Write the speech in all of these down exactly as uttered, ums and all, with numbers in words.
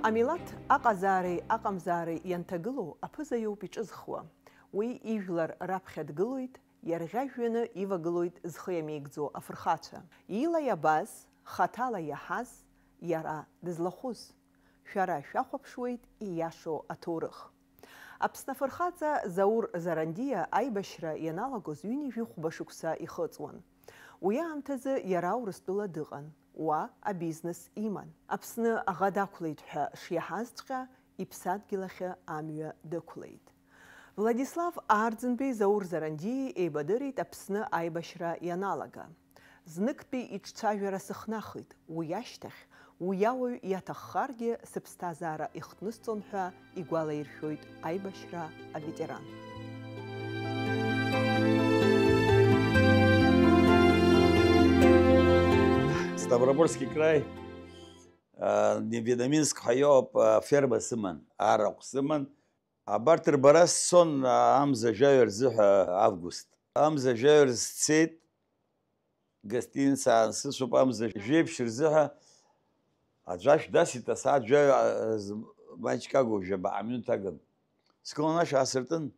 Амилаҭ аҟазаареи аҟамзаареи ианҭагылоу аԥыза иоуп иҿызхуа. Уи ижәлар раԥхьа дгылоит, иарӷьажәҩаны ивагылоит зхы иамеигӡо афырхацәа. Ила иабаз, хаҭала иаҳаз, иара дызлахәыз. Шәара шәахәаԥшуеит ииашоу аҭоурых. Аԥсны афырхаҵа Заур Зарандиа аибашьра ианалагоз ҩынҩажәи хәба шықәса ихыҵуан. Уи аамҭазы иара Урыстәыла дыҟан, уа абизнес иман. Аԥсны аӷа дақәлеит ҳәа шиаҳазҵәҟьа, иԥсадгьыл ахьы амҩа дықәлеит. Владислав Аарӡынбеи Заур Зарандиеи еибадырит Аԥсны аибашьра ианалага. Зныктәи иҿцәажәара сыхнахит, уи ашьҭахь, уи ауаҩ иаҭаххаргьы сыԥсҭазаара ихҭнысҵон ҳәа игәалаиршәоит аибашьра аветеран. Ставропольский край, а, Невьяноминск ҳәа иоуп, а, ферма сыман, арахә сыман. Абарҭ рбара сцон, а, амза жәаҩа рзыҳәа август. Амза жәаҩа рзы сцеит, гостиница аансыцәоуп, амза жәеиԥшь рзыҳәа аӡәашә дасит, асааҭ жәаҩа, а, з-, маҷк агу, жәаба минуҭ агын. Сгылан ашә аасыртын,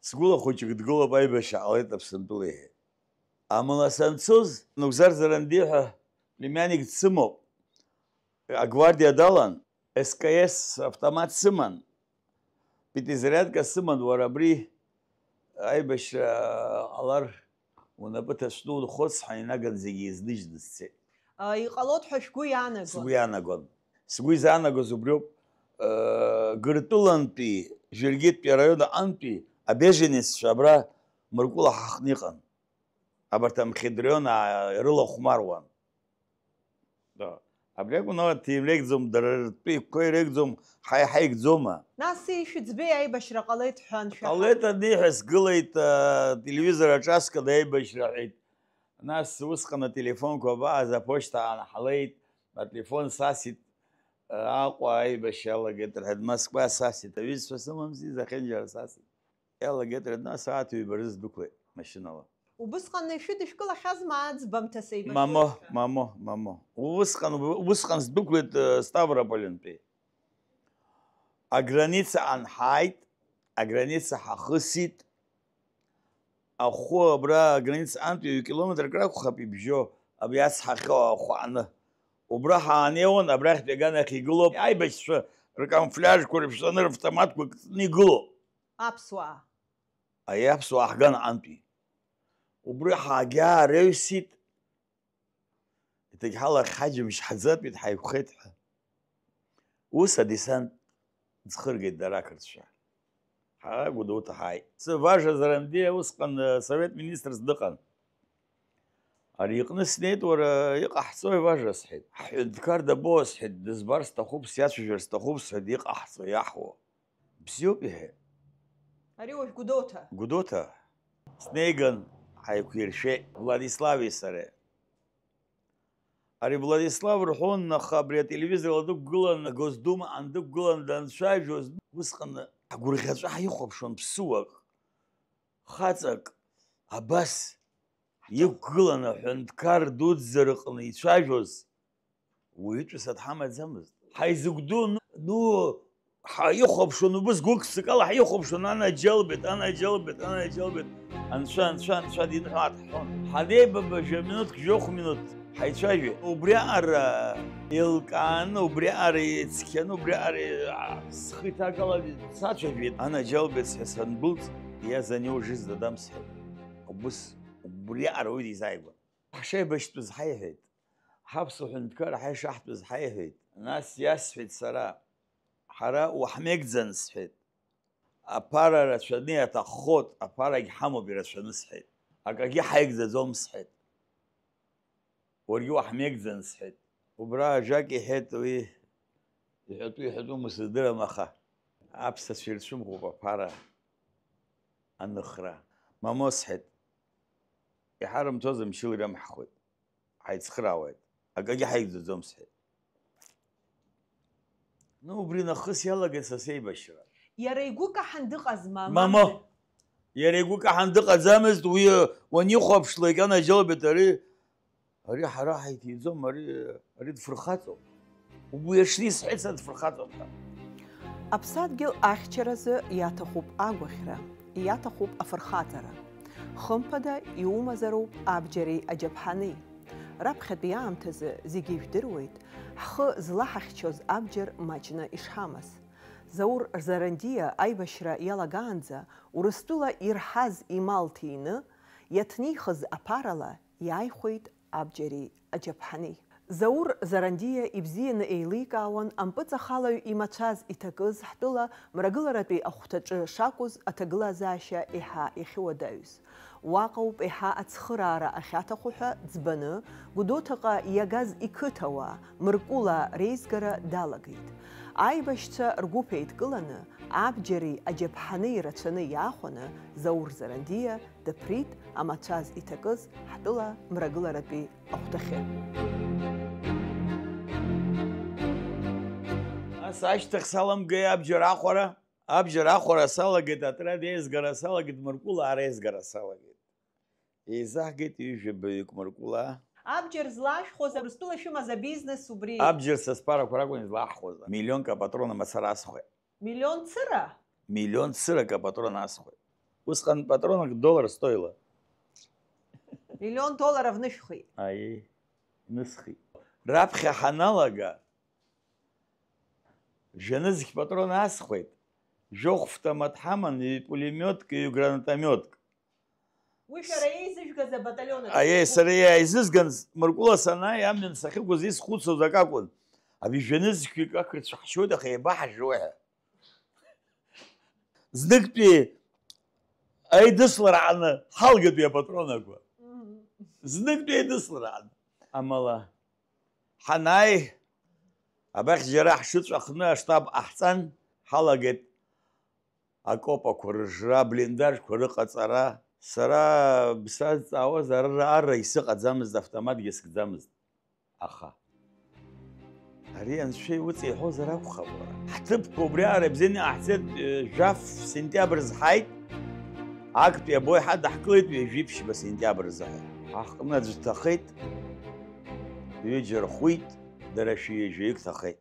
сгәыла хәыҷык дгылоуп, аибашьра ҟалеит Аԥсынтәыла иҳәеит. Амала санцоз, Нугзар Заранди ҳәа племянник дсымоуп, агвардиа далан, С К С автомат сыман, пятизарядка сыман, уара абри аибашьра ҟалар унапы ҭацәны унхоит, сҳәан, инаган зегьы еизныжьны сцеит. А, иҟалоит ҳәа шәгәы иаанагон? Сгәы иаанагон. Сгәы изаанагоз убриоуп, э, Гыртәылантәи, Жәыргьыттәи араион аҟынтәи абеженеццәа абра Мыркәыла ҳахны иҟан. Абарҭ амхедрион аа-, ирылахәмаруан. Да. Абри акәын, ала, ҭеимреигӡом, дара ртәы игәқәа иреигӡом, ҳаи ҳаигӡома? Нас ишәыӡбеи аибашьра ҟалеит ҳәа аншәаҳа? Ҟалеит аниҳәа, сгылеит, а, телевизор аҿаскын аибашьра ҳәеит. Нас усҟан ателефонқәа абааз аԥошьҭа аанҳалеит, ателефон сасит, а, Аҟәа аибашьра алагеит рҳәеит, Москва сасит, аҩызцәа сымамзи, зехьынџьара сасит. Иалагеит рыдны асааҭ ҩба рзы сдәықәлеит машьынала. Убысҟан ишәыдышәкылахьазма аӡбамҭа сеибашьуеит? Мамо, мамо, мамо. Убысҟан, убысҟан сдәықәлеит, э, Ставрополнтәи. Аграница анҳааит, аграница ҳахысит. Ахәы абра аграницантәи ҩ-километрак ракәхап ибжьо, абри ацҳахьоу ахәы ааны. Убра ҳаанеиуан, абрахьтәи аганахь игылоуп аибашьцәа ркамфляжқәа рыԥҵәаны, равтоматқәа кны игылоуп. Аԥсуаа. Аиаԥсуаа ҳган аҟантәи. Убри ҳагьаареҩсит, иҭагьҳалахь ҳаџьымшь ҳаӡатәит, ҳаиқәхеит ҳәа. Ус адесант ӡхыргеит дара ақырҭцәа. Ҳара Гәдоуҭа ҳааит. Сы-, Важа Зарандиа усҟан, э, совет министрс дыҟан. Ари иҟны снеит, уара, иҟаҳҵои, Важа, сҳәеит. Ҳҳәынҭқар дабо, сҳәеит, дызбар сҭахуп, сиацәажәар сҭахуп, сҳәеит, иҟаҳҵо, иаҳуа. Бзиоуп, иҳәеит. Ари уажә Гәдоуҭа. Гәдоуҭа. Снеиган, ҳаиқәиршәеит Владислави сареи. Ари Владислав рҳәон, аха абри ателевизор ала дықәгылан, Госдумаҟны дықәгылан данцәажәоз, усҟан агәырӷьаҵәа ҳихәаԥшуан ԥсыуак, хаҵак, абас иқәгылан аҳәынҭқар дуӡӡа рыҟны ицәажәоз. Уаҩытәыҩса дҳамаӡамызт. Ҳаизыгәдуу, ну, ҳаихәаԥшуан, убыс гәык-ԥсыкала ҳаихәаԥшуан, анаџьалбеит, анаџьалбеит, анаџьалбеит, анцәа, анцәа, анцәа динҳәа дҳәон. Ҳанеибаба жәа-минуҭк, жәохә минуҭ ҳаицәажәеит. Убриаҟара еилкааны, убриаҟара ицқьаны, убриаҟара, а, схы иҭагала сацәажәеит. Анаџьалбеит сҳәа сандәылҵ, я за него жизнь отдам сҳәеит. Убыс, убриаҟара уи дизааигәан. Ҳшеибашьтәыз ҳаиҳәеит. Ҳаԥсуа ҳәынҭқарра ҳаишаҳтәыз ҳаиҳәеит. Нас иасҳәеит сара, ҳара уаҳмеигӡан, сҳәеит. Аԥара рацәаны иаҭаххоит, аԥарагь ҳамоуп ирацәаны, сҳәеит. Акагьы ҳаигӡаӡом, сҳәеит. Уаргьы уаҳмеигӡан, сҳәеит. Убра ажәак иҳәеит уи, иҳәатәу, иҳәатәыму сыздырам, аха аԥсацәа ирцәымӷуп аԥара аныхра. Мамоу, сҳәеит, иҳарымҭоз мчыла ирымҳхуеит. Ҳаицхраауеит. Акагьы ҳаигӡаӡом, сҳәеит. Ну, убри нахыс иалагеит са сеибашьра. Иара игәы каҳан дыҟазма, мамоу? Мамоу. Иара игәы каҳан дыҟаӡамызт, уи, уанихәаԥшлак, анаџьалбеит, ари, ари ҳара ҳаиҭеиӡом, ари, ари дфырхаҵоуп. Уи аҽны исҳәеит, сара дфырхаҵом ҳәа. Аԥсадгьыл ахьчаразы иаҭахуп агәаӷьра, иаҭахуп афырхаҵара. Хымԥада, иумазароуп абџьари аџьаԥҳани. Раԥхьатәи аамҭазы зегьы ижәдыруеит, ҳхы злаҳахьчоз абџьар маҷны ишҳамаз. Заур Зарандиа аибашьра иалагаанӡа Урыстәыла ирҳаз имал ҭины, иаҭнихыз аԥарала иааихәеит абџьари аџьаԥҳани. Заур Зарандиа ибзианы еиликаауан ампыҵахалаҩ имацәаз иҭакыз ҳтәыла мрагыларатәи ахәҭаҿы шакәыз аҭагылазаашьа еиҳа иахьыуадаҩыз. Уаҟоуп еиҳа ацхыраара ахьаҭаху ҳәа ӡбаны, Гәдоуҭаҟа иагаз иқыҭауаа Мыркәыла реизгара далагеит. Аибашьцәа ргәыԥ еидкыланы, абџьари аџьаԥҳани рацәаны иаахәаны, Заур Зарандиа дыԥрит амацәаз иҭакыз ҳтәыла мрагыларатәи ахәҭахьы. Ас ашьҭахь саламгеи абџьар ахәара? Абџьар ахәара салагеит, атрад еизгара салагеит, Мыркәылаа реизгара салагеит. Еизаҳгеит ҩажәа баҩык Мыркәылаа. Абџьар злашәхуаз Урыстәыла шәымаз абизнес убри. Абџьар са сԥарақәа ракәын излаҳхуаз. Миллионк апатрон амацара асхуеит. Миллион цыра? Миллион цырак апатрон асхуеит. Усҟан патронак доллар стоила. Миллион долларов нышәхит. Аиеи, нысхит. Раԥхьа ҳаналага, жәанызқь патрон асхуеит, жәохә автомат ҳаман, ҩ-пулемиотк, ҩ-гранатомиотк. Уи шәара еизыжәгаз абаталион аҿы? Аиеи, сара иааизызган, Мыркәыла санааи, амҩан сахьықәыз исхәыцуаз акы акәын. Абри жәанызқьҩык ақырҭцәа ҳшьуеит, аха еибаҳажәуеи ҳәа. Зныктәи аидыслара аҟны ҳалгатәи апатронақәа. Зныктәи аидыслара аҟны. Амала, ҳанааи, абахь џьара ҳшыҵәахны аштаб ҟаҳҵан, ҳалагеит акопақәа рыжра, аблиндажқәа рыҟаҵара. Сара бсазҵаауаз ара, ара исыҟаӡамызт, автоматгьы скӡамызт. Аха ари анцәа иуҵеиҳәозар акәхап, уара. Ҳҭыԥқәа убри аара ибзианы иҟаҳҵеит, э, жәаф сентиабр зҳаит, актәи абои ҳадаҳкылеит ҩажәи ԥшьба сентиабр азыҳәа. Ҳаҟны аӡә дҭахеит, ҩыџьа рхәит, дара шәи-ҩажәаҩык ҭахеит.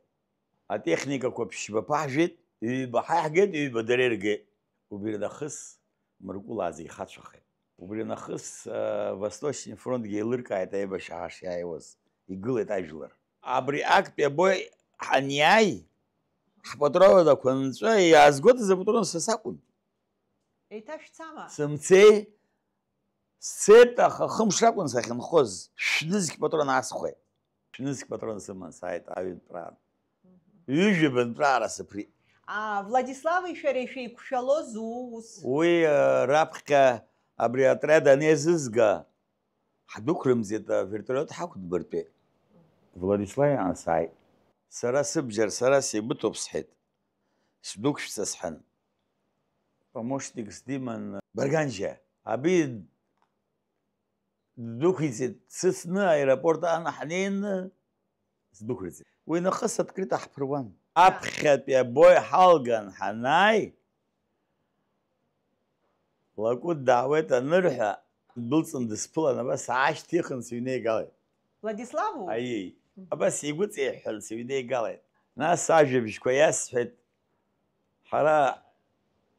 Атехникақәа ԥшьба ԥаҳжәеит, ҩба ҳаиҳгеит, ҩба дара иргеит. Убри нахыс Мыркәылаа зегь хацәахеит. Убри нахыс, э, Восточный фронтгьы еилыркааит аибашьра ҳашиааиуаз, игылеит ажәлар. Абри актәи абои ҳаниааи, ҳпатронақәа нҵәа иаазгоит, запатрон са сакәын. Еиҭашәцама? Сымцеи, сцеит, аха хымш ракәын сахьынхоз, шәнызқь патрон аасхәеит. Шәнызқь патрон сыман сааит аҩынтәраан. Ҩыжәабантәраара сыԥрит. А, Владислави шәареи шәеиқәшәалоз уус? Уи, э, раԥхьа абри атрад анеизызга, ҳдәықәрымҵит, авертолиот ҳақәдбыртәеит. Владислави ансааит. Сара сыбџьар, сара сигәыҭоуп, сҳәеит. Сдәықәшәҵа, сҳәан. Помощникс диман Барганџьиа. Аби ддәықәиҵеит, дсыцны аеропорт аан ҳнеины сдәықәырҵеит. Уи нахыс открыто ҳԥыруан. Аԥхьатәи абои ҳалган ҳанааи, Лакәыт даауеит анырҳәа, ддәылҵын дысԥылан, абас аашьҭихын сыҩнеигалеит. Владиславу? Аиеи, абас игәыҵеиҳәҳәан сыҩнеигалеит. Нас ажәабжьқәа иасҳәеит, ҳара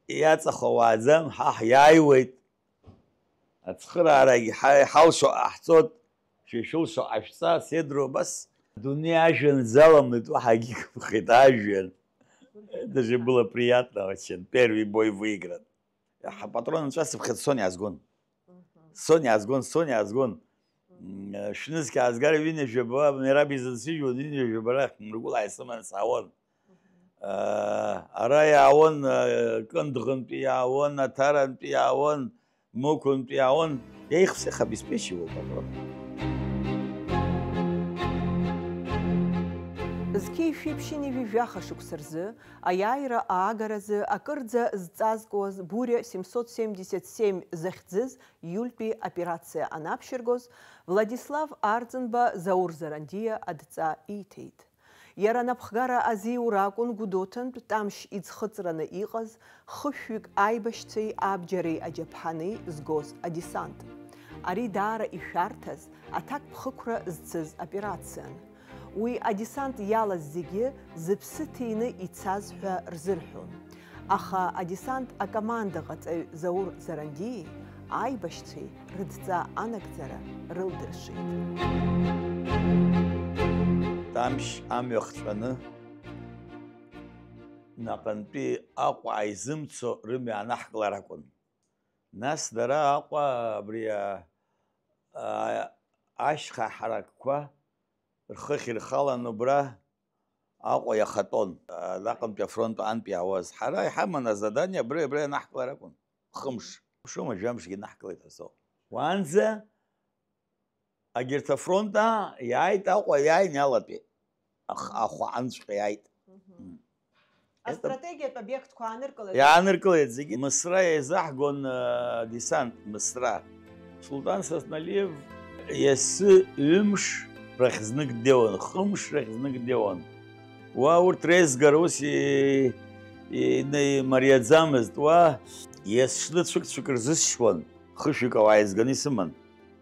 иаҵахо уааӡам, ҳа ҳиааиуеит. Ацхыраарагь ҳа-, ҳалшо ҟаҳҵоит, шәа ишәылшо ҟашәҵа, седроу абас. Адунеи ажәҩан залымлеит, уаҳа агьигымхеит ажәҩан. Даже было приятно очень, первый бой выигран. Ҳапатрон нҵәа сыԥхьаӡа цон иаазгон. Цон иаазгон, цон иаазгон. М, шәнызқь аазгар ҩынҩажәаба, Мераб изынсыжьуан, ҩынҩажәаба рахь Мыркәылаа исыманы саауан. Э, ара иаауан, э, Кындӷынтәи иаауан, Аҭарантәи иаауан, Мықәынтәи иаауан. Я их всех обеспечивал потом. Зқьи шәиԥшьыни жәаха шықәса рзы аиааира аагаразы акырӡа зҵазкуаз Буря семьсот семьдесят семь захьӡыз июльтәи аоперациа анаԥшьыргоз, Владислав Арӡынба Заур Зарандиа адҵа ииҭеит. Иара анапхгара азиура акәын Гәдоуҭантә Тамшь иӡхыҵраны иҟаз хышәҩык аибашьцәеи абџьари аџьаԥҳани згоз адесант. Ари даара ишәарҭаз, аҭакԥхықәра зцыз операциан. Уи адесант иалаз зегьы зыԥсы ҭины ицаз ҳәа рзырҳәон. Аха адесант акомандаҟаҵаҩ Заур Зарандиеи аибашьцәеи рыдҵа анагӡара рылдыршеит. Тамшь амҩа хҵәаны, наҟынтәи Аҟәа ааизымцо рымҩа анаҳклар акәын. Нас дара Аҟәа абри а, а, ашьха ҳаракқәа рхыхь ирхалан убра Аҟәа иахатәон, араҟантәи афронт антәи иаауаз. Ҳара иҳаман азадание абри, абри анаҳклар акәын. Хымш, хымшоума, жәамшгьы наҳклеит ҳәа соуп. Уаанӡа агьырҭ афронт аа иааит Аҟәа, иааин иалатәеит. Ах-, ахәаанҵәҟьа иааит. Мгм. Астратегиатә обиектқәа ааныркылеит. Иааныркылеит зегьы. Мысра еизаҳгон, э, десант, Мысра. Султан Сасналиев иасы ҩымш рахь знык днеиуан, хымш рахь знык днеиуан. Уа урҭ реизгара ус и-, и-, ина-, имариаӡамызт. Уа есшны цәык-цәык рзысшьуан, хышәҩык ауаа еизганы исыман.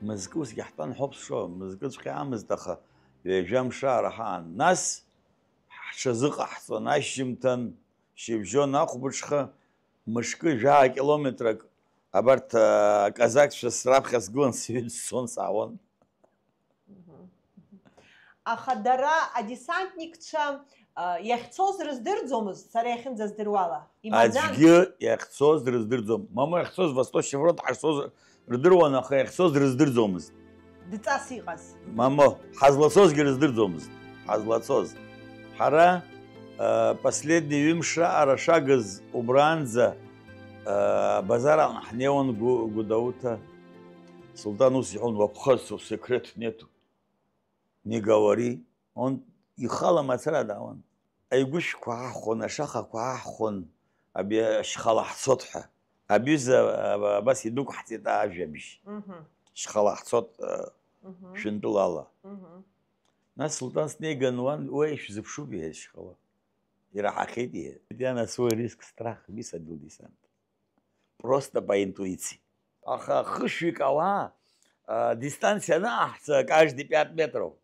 Мызкы усгьы ҳтәан ҳәоуп сшо, мызкыҵәҟьа амызт, аха ҩажәа мшаара ҳаан. Нас ҳҽазыҟаҳҵон ашьжьымҭан, шьыбжьон ахәбыҽха, мышкы жәаа километрак абарҭ, а, аказакцәа сраԥхьа сгылан сҩы сцон, саауан. Аха дара, адесантникцәа, а, иахьцоз рыздырӡомызт, сара иахьынӡаздыруала. Имаӡан. Аӡәгьы иахьцоз рыздырӡом. Мамоу иахьцоз Восточный фронт ҳашцоз рдыруан, аха иахьцоз рыздырӡомызт. Дҵас иҟаз. Мамоу, ҳазлацозгьы рыздырӡомызт. Ҳазлацоз. Ҳара, а, последний ҩымш раҟара шагыз убранӡа, а, абазар аҟны ҳнеиуан Гу-, Гәдоуҭа. Султан ус иҳәон, уаԥхасцо, секрет нету. Не говори. Он ихала мацара даауан. Аигәышәқәа аҳхон, ашахақәа аҳхон, аби ашьхала ҳцот ҳәа. Абҩыза, а, абас идәықәҳҵеит ажәабжь. Мгм. Шьхала ҳцот, а, Мгм. шәынтәылала. Мгм. Нас Султан снеиган уан, уеи, шәзыԥшуп, иҳәеит шьхала. Ираҳахьеит, иҳәеит. Я на свой риск страх высадил десант. Просто по интуиции. Аха хышәҩык ауаа, а, дистанциа анаҟаҳҵа, каждый пять метров.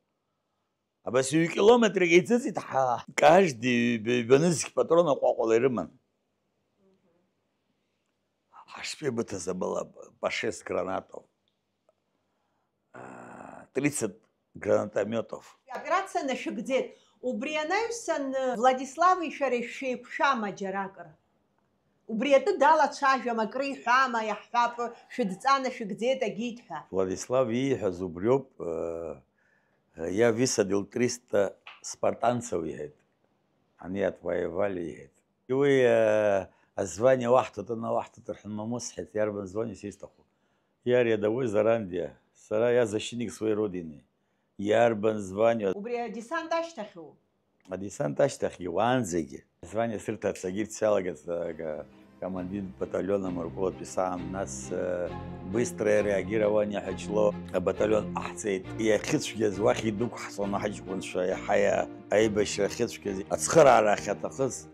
Абас ҩ-километрак еиҵыҵит ҳа, каждый ҩба, ҩба нызқь патрон аҟәаҟәала ирыман. Ҳаштәеибыҭаз абала, по шесть гранатов, а, тридцать гранатометов. Аоперациа нашәыгӡеит. Убри анаҩсан, Владислави шәареи шәеиқәшәама џьаракыр? Убри атәы далацәажәам, акры иҳәама, иаҳҳәап, шәыдҵа нашәыгӡеит, агьит ҳәа. Владислав ииҳәаз убриоуп, э, я высадил триста спартанцев, иҳәеит. Они отвоевали, иҳәеит. Уи, э, азвание уаҳҭоит, ана уаҳҭоит рҳәан, мамоу сҳәеит, иарбан звание сисҭаху? Я рядовой Зарандиа, сара я защитник своей родины. Иарбан звание? Убри адесант ашьҭахьоу? Адесант ашьҭахьгьы, уаанӡагьы. Звание сырҭарц агьырҭ салагеит, ага, командир батальона Мыркәлатәи саам, нас, э, быстрое реагирование ҳәа ҷло абаталион ҟаҳҵеит. Иахьыцәгьаз уахь идәықәҳҵон аҳаҷкәынцәа, иаҳа иа-, аибашьра ахьыцәгьаз, ацхыраара ахьаҭахыз.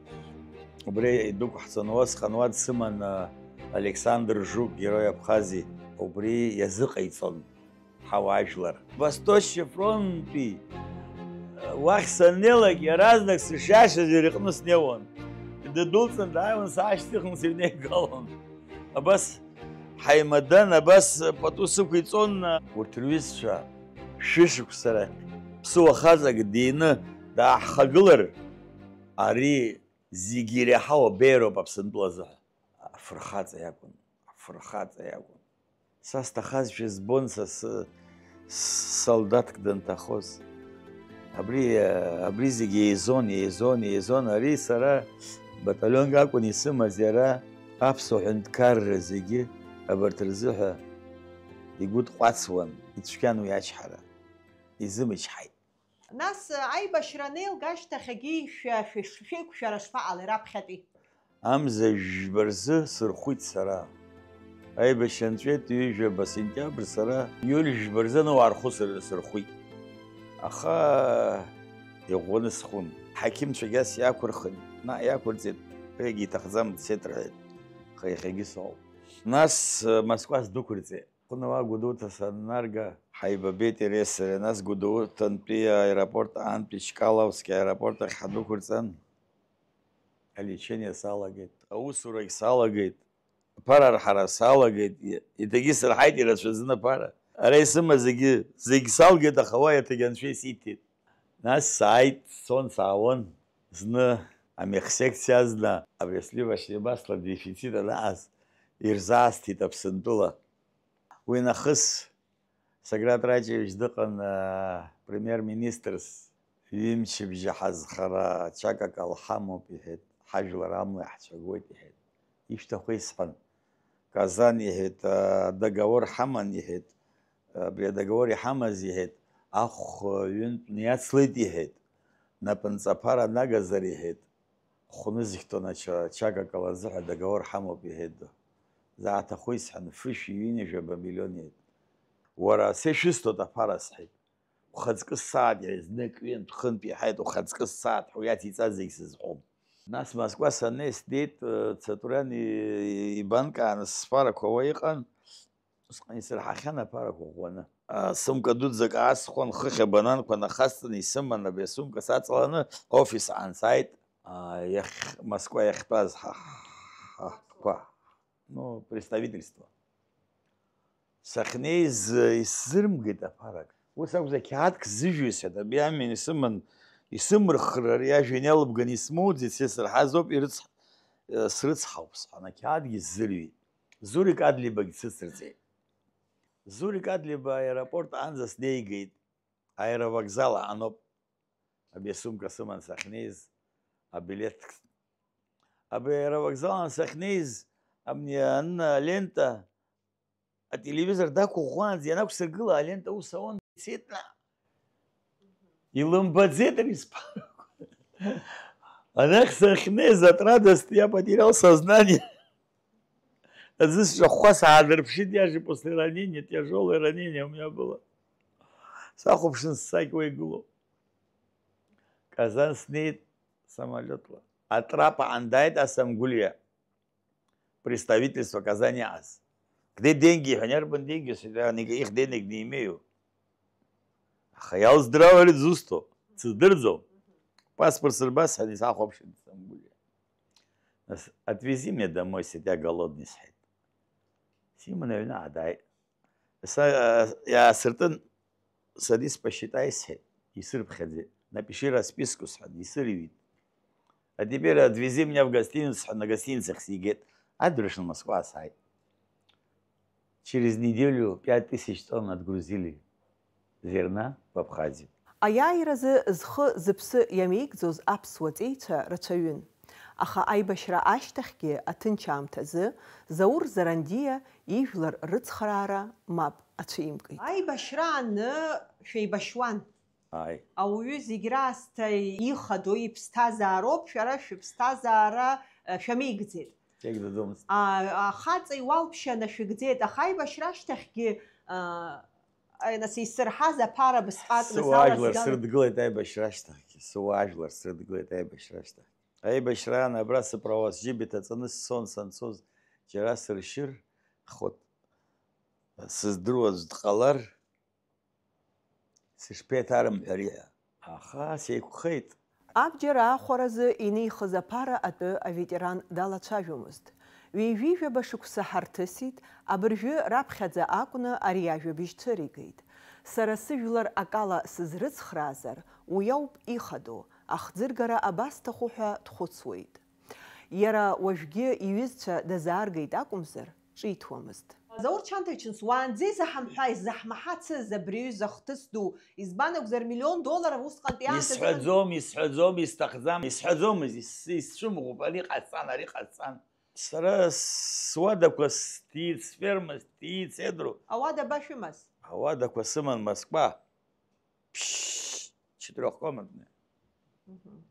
Убри идәықәҳҵон, усҟан уа дсыман, э, Александр Жук, Герой Абхазии, убри иазыҟаиҵон. Ҳауаажәлар. Восточный фронттәи уахь саннеилак, иаразнак сышиашаз иара иҟны снеиуан. Дыдәылҵын дааиуан, саашьҭыхны сыҩнеигалон. Абас ҳаимадан, абас пату сықәиҵон. Урҭ рҩызцәа шәышықәса рахь ԥсыуа хаҵак дины дааҳхагылар, ари зегьы иреиҳау абеиароуп Аԥсынтәыла азыҳәа. Афырхаҵа иакәын, афырхаҵа иакәын. Са сҭахазшәа збон са сы-, с-, солдатк данҭахоз. Абри, абри зегьы еизон, еизон, еизон. Ари сара баталионк акәын исымаз, иара аԥсуа ҳәынҭқарра зегьы абарҭ рзыҳәа игәы дҟәацуан, ицәгьан уи ачҳара. Изымычҳаит. Нас, аибашьра анеилга ашьҭахьгьы шәа-, шәа-, шәеиқәшәара шԥаҟалеи раԥхьатәи? Амза жәба рзы сырхәит сара. Аибашьра нҵәеит ҩажәаба сентиабр, сара иуль жәба рзы ануаа рхәы сыр-, сырхәит. Аха иӷәӷәаны схәын. Ҳақьымцәагьы ас иақәырхын, наҟ иақәырҵеит, егьа иҭахӡам, дцеит рҳәеит. Аха иахьагьы соуп. Нас, э, Москва сдәықәырҵеит. Хәынауаа Гәдоуҭа саннарга, Ҳаибабеит иареи сареи, нас Гәдоуҭантәи аеропорт аантәи Чкаловски аеропорт ахь ҳдәықәырҵан, алечение салагеит, аусурагь салагеит, аԥара арҳара салагеит, и-, иҭагьы сырҳаит ирацәаӡаны аԥара. Ара исымаз зегьы, зегь салгеит, аха уа иаҭагь Анцәа исиҭеит. Нас сааит, сцон, саауан. Зны амехсекциа азна абри асливочный масло дефицит анаҟаз ирзаасҭеит Аԥсынтәыла. Уи нахыс Соград Раҷевич дыҟан, аа, премьер-министрс, ҩымчыбжьа ҳазхара ачакак алҳамоуп, иҳәеит, ҳажәлар амла иаҳцәагоит, иҳәеит. Ишәҭаху исҳәан, Казан, иҳәеит, аа, договор ҳаман, иҳәеит, абри адоговор иҳамаз, иҳәеит, ахә ҩынтә иацлеит, иҳәеит, напынҵаԥара нагазар, иҳәеит, хәнызқьтон ача-, ачакакала азыҳәа договор ҳамоуп, иҳәеит. Зааҭаху исҳәан, фышәи ҩынҩажәаба миллион, иҳәеит. Уара, сеишәысҭоит аԥара, сҳәеит. Ухаҵкы ссааҭ, иҳәеит, знык, ҩынтә, хынтә иҳәеит, ухаҵкы ссааҭ ҳәа уи ациҵаз зегь сызҳәом. Нас Москва саннеи, снеит, э, Цатуриан и-, ибанк ааны сфарақәа уа иҟан, усҟан исырҳахьан аԥарақәа ӷәӷәаны. А, сумка дуӡӡак аасхәан, хыхь абананқәа нахасҵаны исыман, абри асумка саҵаланы офис аансааит, а, иахь, Москва иахьтәаз ҳа-, ҳа-, ҳтәқәа, ну, представительство. Сахьнеиз, э, исзырмгеит аԥарак. Ус акәзар, қьаадк зыжәҩа сҳәеит, абри амҩан исыман, исымырххыр, ари ажәҩан иалыбганы исмоуӡеит, са исырҳазоуп, ирыцҳ-, э, срыцҳауп, сҳәан, ақьаадгьы сзырҩит. Зурик Адлибагь дсыцырҵеит. Зурик Адлиба аеропорт аанӡа снеигеит, аеровокзал аҟаноуп. Абри асумка сыман сахьнеиз, абилеҭ. Абри аеровокзал аан сахьнеиз, абни анна алента, ателевизор дақәыӷәӷәаанӡа ианақәсыргыла, алента ус ауан, ицеит наҟ. Илымбаӡеит ари сԥарақәа. Анахь сахьнеиз, от радости я потерял сознание. Аӡы сҿахәхәа саадырԥшит, я же после ранения, тяжёлое ранение у меня было. Сахәаԥшын, ссакьуа игылоуп. Казан снеит самолётла. Атрапа андааит асамгәылҩа. Представительство Казани аҟаз. Где деньги? Иҳәан, иарбан деньги? Сҳәеит, никаких денег не имею. Аха иалздыруада дзусҭоу? Сыздырӡом. Паспорт сырба, сҳәан, исахәаԥшит самгәылҩа. Нас, отвези меня домой, сетя голодный, сҳәеит. Симон аҩны аадааит. Са, иаасыртын, садись посчитай, сҳәеит. Исырԥхьаӡеит. Напиши расписку, сҳәан, исырҩит. А теперь отвези меня в гостиницу, сҳәан, агостиницахь сигеит. Адырҩаҽны Москва сааит. Через неделю пять тысяч тонн отгрузили зерна в Абхазию. Аиааиразы зхы-зыԥсы иамеигӡоз аԥсуа ҵеицәа рацәаҩын. Аха аибашьра ашьҭахьгьы аҭынч аамҭазы Заур Зарандиа ижәлар рыцхраара мап ацәимкит. Аибашьрааны шәеибашьуан. Ааи. Ауаҩы зегь раасҭа ихадоу иԥсҭазаароуп, шәара шәыԥсҭазаара, э, шәамеигӡеит. Егьдыдумызт. А, ахаҵа иуалԥшьа нашәыгӡеит, аха аибашьра ашьҭахьгьы, а, ай, нас исырҳаз аԥара бысҟак Сыуаажәлар насалазгалеит. Срыдгылеит аибашьра ашьҭахьгьы, сыуаажәлар срыдгылеит аибашьра ашьҭахь. Аибашьраан абра сыправа сџьыба иҭаҵаны сцон санцоз, џьара сыршьыр, хот-, сыздыруаз дҟалар, сышԥеиҭарымҳәари ҳәа. Аха сеиқәхеит. Абџьар аахәаразы инихыз аԥара атәы аветеран далацәажәомызт. Ҩажәижәаба шықәса ҳарҭысит, абыржәы раԥхьаӡа акәны ари ажәабжь цәыригеит. Сара сыжәлар акала сызрыцхраазар, уи ауп ихадоу, ахӡыргара абасҭаху ҳәа дхәыцуеит. Иара уажәгьы иҩызцәа дазааргеит акәымзар, ҿиҭуамызт. Заур Чанҭович, нас, уаанӡа изаҳамҳәа, изаҳмаҳацыз абри аҩыза ахҭыс ду, избан акәзар, миллион долларов усҟантәи аамҭазы Исҳәаӡом, исҳәаӡом, исҭахӡам, исҳәаӡомызт, ис-, исцәымӷуп, ари ҟасҵан, ари ҟасҵан. Сара суадақәа сҭиит, сферма сҭиит, сеидру. Ауада абашәымаз? Ауадақәа сыман Москва. Ԥшь, четырёхкомнатный. Мгм.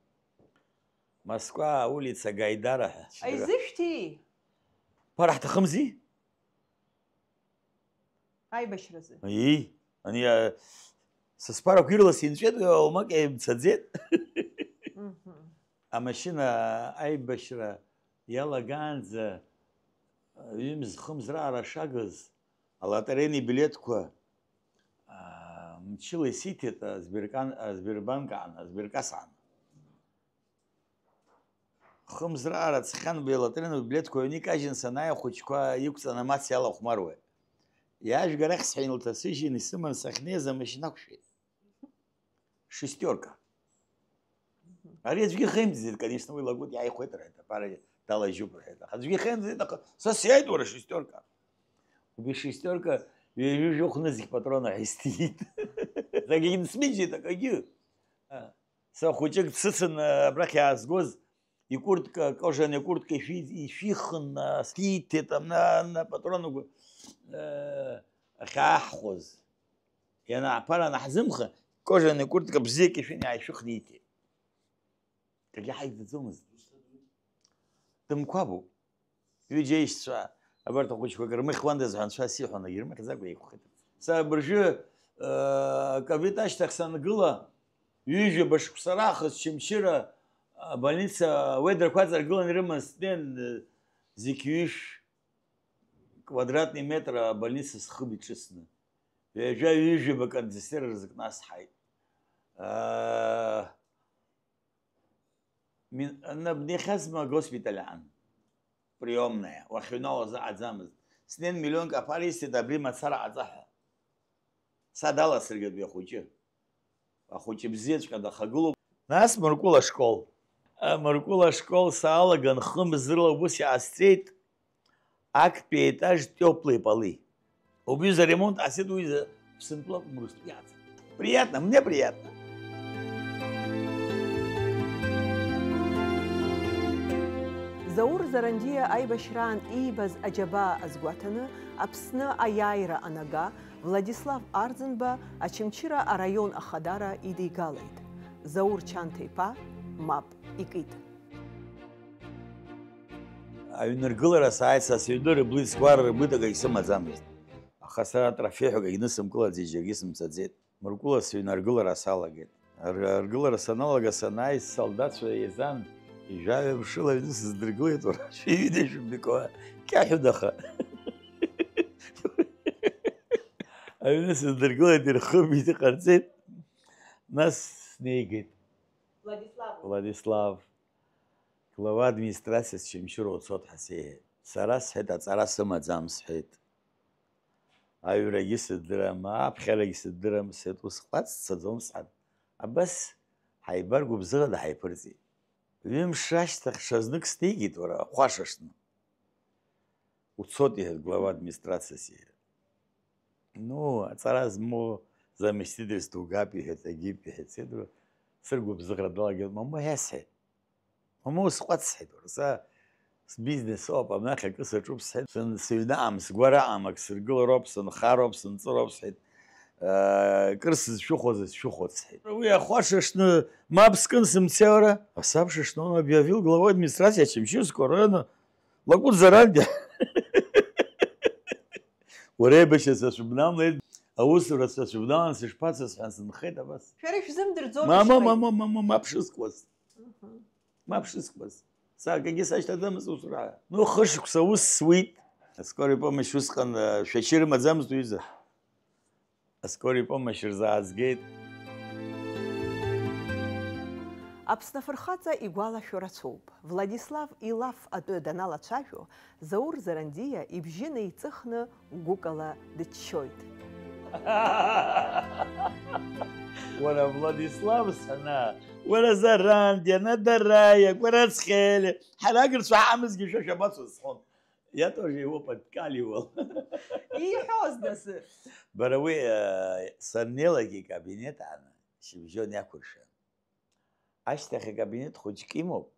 Москва, улица Гайдара ҳәа. Аизышәҭи? Ԥара ҳҭахымзи? Аибашьразы? Ии, ани, а, сасԥарақәа ирлас инҵәеит, уи аумак еимцаӡеит. Мгм. Амашьына аибашьра иалагаанӡа, ҩымз-хымз раара шагыз, алотарейни билеҭқәа, а, Мчыла исиҭеит азберкан-, азбербанк аан, азберкас аан. Хымз раара ҵхьан, Белотренов иблеҭқәа ҩны икажьын санааи, ахәыҷқәа иқәҵаны амаҵ иалахәмаруа. Иаажәга арахь сҳәан, илҭасыжьын, исыман сахьнеиз амашьына ақәшәеит. Шестерка. Ари аӡәгьы ихеимҵеит, конечно, уи Лагәыд иааихәеит рҳәеит, аԥара далажьуп рҳәеит, аха аӡәгьы ихеимҵеит, аха са сиааит уара шестерка. Убри шестерка ҩажәи жәохә нызқь патрон аҳәа истиит. Закгьы дсмыжьит акагьы. А, са хәыҷык дсыцын, а, абрахь иаазгоз икуртка, кожаный куртка ишәи-, ишәихын, а, сиҭеит, амна, амна патрон агәы, а, ахьааҳхәоз. Ианааԥара анаҳзымха, кожаный куртка бзиак ишәин иааишәыхны ииҭеит. Акгьы ҳаигӡаӡомызт. Дымқәабуп. Ҩыџьа аишьцәа, абарҭ ахәыҷқәа акрымыхьуандаз ҳәа анцәа сиҳәон, егьырмыхьӡакәа еиқәхеит. Са абыржәы, э, ковид ашьҭахь сангыла, ҩажәаба шықәса раахыс Чымчыра, абольница ауедрақәа аҵаргыланы ирымаз снеин, э, зқьи ҩышә квадратный метр абольница схы иҿысны. Ҩажәа-ҩажәаба кондиционер рзы кнасҳаит. Э, Мин-, набнеихьазма агоспиталь аан, приёмная, уахьыҩналоз аҟаӡамызт. Снеин миллионк аԥара исҭеит абри мацара ҟаҵа ҳәа. Са даласыргеит уи ахәыҷы. Ахәыҷы бзиаҵәҟьа дахагылоуп. Нас Мыркәыла ашкол. А, Мыркәыла ашкол саалаган, хымз рыла убыс иҟасҵеит. Актәи аетаж тёплые полы. Убри изы аремонт ҟасҵеит, уи изы ԥсынтәла мрыстә иаҵан. Приятно, мне приятно. Заур Зарандиа аибашьраан иибаз аџьабаа азгәаҭаны, Аԥсны аиааира анага, Владислав Арӡынба Очамчыра араион ахадара идигалеит. Заур Чанҭа-иԥа мап икит. Аҩныргылара сааит, са сыҩны рыблит, сгәара рыблит, акагь сымаӡамызт. Аха сара атрофеиҳәа акагь нысымкылаӡеит, џьаргьы сымцаӡеит. Мыркәыла сыҩны аргылара салагеит. Ар-, аргылара саналага, санааи, ссолдатцәа еизан, ижәаҩа мшыла аҩны сыздыргылеит, уара, шәиҩны шәымбико, кьаҳәын аха. Аҩны сыздыргылеит, ирхыбит, иҟарҵеит. Нас снеигеит. Владислав. Владислав. Глава администрациас Чымчыра уцот ҳәа сеиҳәеит. Сара сҳәеит, аҵара сымаӡам, сҳәеит. Аҩрагьы сыздырам, аԥхьарагьы сыздырам, сҳәеит, ус ҟәаҵ цаӡом, сҳәан. Абас ҳаибаргәыбзыӷны ҳаиԥырҵит. Ҩымш ашьҭахь ҽазнык сҭеигеит, уара, ахәаша шны. Уцот, иҳәеит, глава администрациас иҳәеит. Ну, аҵара змоу заместитель сҭугап, иҳәеит, агип, иҳәеит, сеидру, сыргәыбзыӷра далагеит, мамоу, иасҳәеит. Мамоу, сҟәаҵ, сҳәеит, уара, са сбизнес ауп, абнахь акы саҿуп, сҳәеит, сын-, сыҩнаҟам, сгәараҟам, ак сыргылароуп, сынхароуп, сынҵыроуп, сҳәеит, э, кыр сызшәыхәозар, сшәыхәот, сҳәеит. Уи ахәаша шны, мап скын сымцеи, уара, асабша шны он объявил главой администрации Очамчырского района Лакут Заранди. Уара еибашьра сацәыбналеит, аусура сацәыбналан, сышԥацо сҳәан сынхеит абас. Шәара ишәзымдырӡо Мама, мама, мама, мап шыскуаз. Мап шыскуаз. Са акгьы сашьҭаӡамызт усура. Ну, хышықәса ус суит. Аскорый помощь усҟан, э, шәашьы рымаӡамызт уҩыза. Аскорый помощь рзаазгеит. Аԥсны афырхаҵа игәалашәо рацәоуп. Владислав илаф атәы даналацәажәо, Заур Зарандиа ибжьы неиҵыхны гәыкала дыччоит. Уара Владислав сана, уара Зарандиа, Надараиа, Кәарацхелиа, ҳара агырцәа ҳамызгьы шәа шәабацо сҳәон. Я тоже его подкаливал. Ииҳәоз нас. Бара уи, э, саннеилак икабинет ааны, шьыбжьон иақәыршәан. Ашьҭахь акабинет хәыҷк имоуп,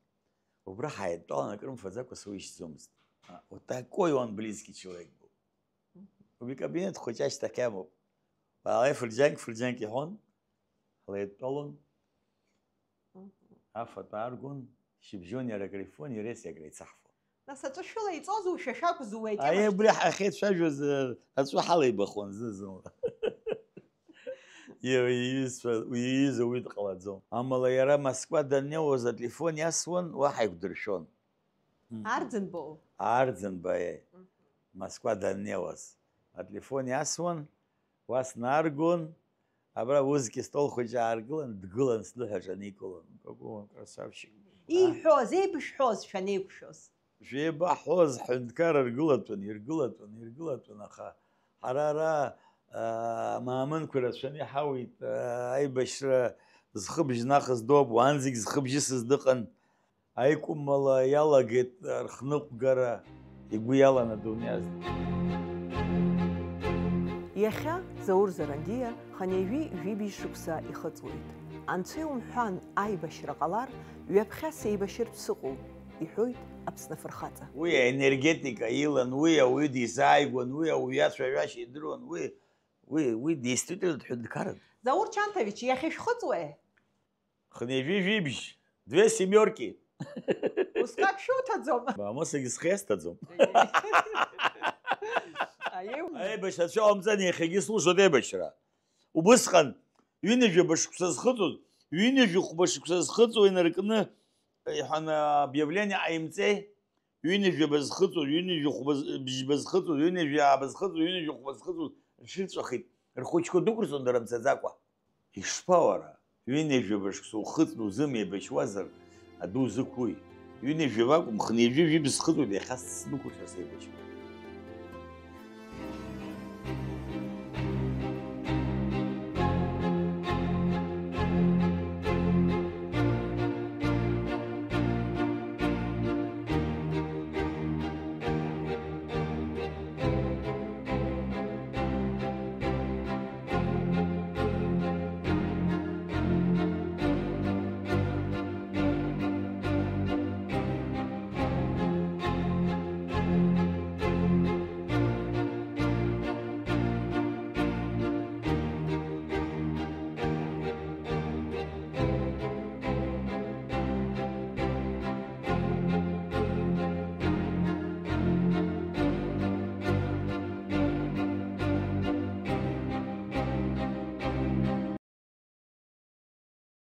убра ҳаидтәалан акрымфаӡакәа суишьӡомызт. А, вот такой он близкий человек был. Убри кабинет хәыҷ ашьҭахь амоуп. Уаалеи фырџьанк, фырџьанк иҳәон, ҳлеидтәалон. Афатә ааргон, шьыбжьон иара акрифон, иара ес акреицаҳфон. Нас аҵәышәыла иҵозу, шәа шәакәзу уи акьыԥхь? Аиеи, убри ҳахьеицәажәоз, э, аҵәы ҳалеибахон зны-зынла. Иара иҩызцәа, уи иҩыза уи дҟалаӡом. Амала иара Москва даннеиуаз ателефон иасуан, уа ҳаиқәдыршәон. Мгм. Арӡынбоу? Арӡынба, аиеи. Мгм. Москва даннеиуаз ателефон иасуан, уа снаргон, Абра узки стол хәыҷы ааргылан, дгылан сныҳәаҿа аникылон. Какой он красавчик. Ииҳәоз, еибышәҳәоз шәанеиқәшәоз? Шәеибаҳҳәоз ҳҳәынҭқар ргылатәын, иргылатәын, иргылатәын, аха ҳара ара, аа, амаамынқәа рацәаны иҳауит, аа, аибашьра зхыбжь нахыз доуп, уаанӡагь зхыбжьысыз дыҟан. Аикәымала иалагеит рхныҟәгара, игәы иалан адунеи азна. Иахьа Заур Зарандиа хынҩажәи жәибжь шықәса ихыҵуеит. Анцәа иумҳәан, аибашьра ҟалар, ҩаԥхьа сеибашьыртә сыҟоуп, иҳәоит Аԥсны афырхаҵа. Уи аенергетика илан, уи ауаҩы дизааигәан, уи ауаҩы иацәажәашьа идыруан, уи, уи, уи действительно дҳәынҭқаран. Заур Чанҭович, иахьышәхыҵуеи? Хынҩажәи жәибжь, две семёрки. Усҟак шәуҭаӡом. Амысагьы схы иасҭаӡом. Аиу. Аибашьра цәа ҟамҵан, иахьагьы слушоит аибашьра. Убысҟан ҩынҩажәаба шықәса зхыҵуаз, ҩынҩажәи хәба шықәса зхыҵуа инаркны, иҳәан, объявление ҟаимҵеи, ҩынҩажәаба зхыҵуаз, ҩынҩажәи хәба з-, бжьба зхыҵуаз, ҩынҩажәи ааба зхыҵуаз, ҩынҩажәи хәба зхыҵуаз рҽырҵәахит, рхәыҷқәа дәықәырҵон дара мцаӡакәа. Ишԥа уара, ҩынҩажәаба шықәса ухыҵны узымеибашьуазар, аду узықәуи? Ҩынҩажәаба акәым, хынҩажәи жәибжь схыҵуеит, иахьа сдәықәыршәар сеибашьуеит.